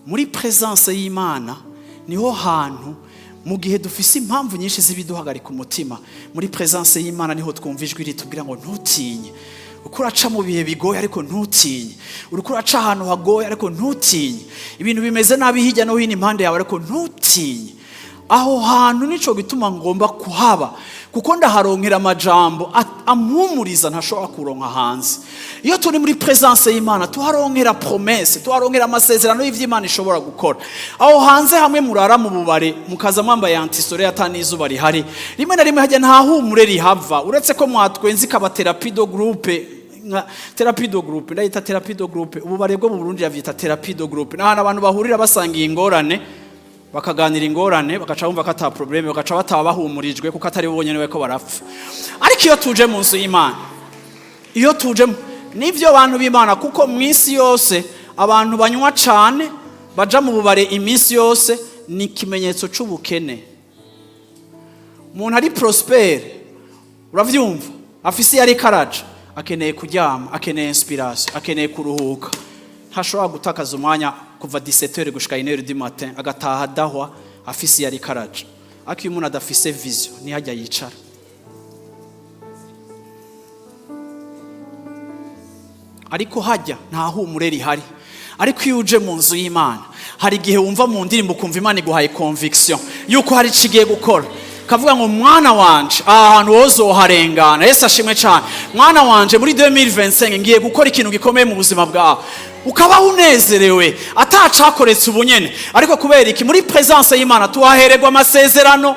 Muri présence y'Imana niho hantu, mu gihe dufise impamvu nyinshi z'ibiduhagarika umutima, muri présence y'Imana niho twumva ijwi ritubwira ngo ntutinye. Uko uraca mu bihe bigoye, ariko ntutinye. Uriko uraca ahantu hagoye, ariko ntutinye. Ibintu bimeze nabi hirya no hino impande yawe, ariko ntutinye. Aho hantu nico gituma ngomba kuhaba, kuko ndaharonkera amajambo ampumuriza ntashobora kuronka hanze. Iyo turi muri présence y'Imana, tuharonkera promesse, tuharonkera amasezerano y'ivy'Imana ishobora gukora. Aho hanze hamwe murara mu bubare, mukaza mwambaye antisoleil, ata n'izuba rihari, rimwe na rimwe hajya nta humure rihava, uretse ko mwatwenze ikaba thérapie de groupe. Nka thérapie de groupe, ndayita thérapie de groupe. Ububare bwo mu Burundi yavyita thérapie de groupe. N'ahantu abantu bahurira basangiye ingorane, bakaganira ingorane, bagaca bumva ko ata problème, bagaca bataba bahumurijwe kuko atari bo bonyene bariko barapfa. Ariko iyo tuje mu nzu y'Imana, iyo tuje nivyo bantu b'Imana, kuko mu isi yose abantu banywa cane, baja mu bubare iminsi yose, ni ikimenyetso c'ubukene. Umuntu ari prospère, uravyumva, afise iyo ariko araja, akeneye kuryama, akeneye inspiration, akeneye kuruhuka. Ntashobora gutakaza umwanya kuva 17h gushika 1h du matin, agataha adahwa, afise iyo ariko araja. Ariko iyo umuntu adafise vision, ntihajya yicara. Ariko hajya nta humure rihari. Ariko iyo uje mu nzu y'Imana, hari igihe wumva mu ndirimbo, ukumva Imana iguhaye conviction yuko hari icyo igiye gukora, kavuga ngo mwana wanje, aha hantu wozoharengana. Yesu ashimwe cyane. Mwana wanje, muri 2025 ngiye gukora ikintu gikomeye mu buzima bwawe, ukabaho unezerewe atacakoretse ubunyene. Ariko kubera iki? Muri présence y'Imana tuhahererwa amasezerano.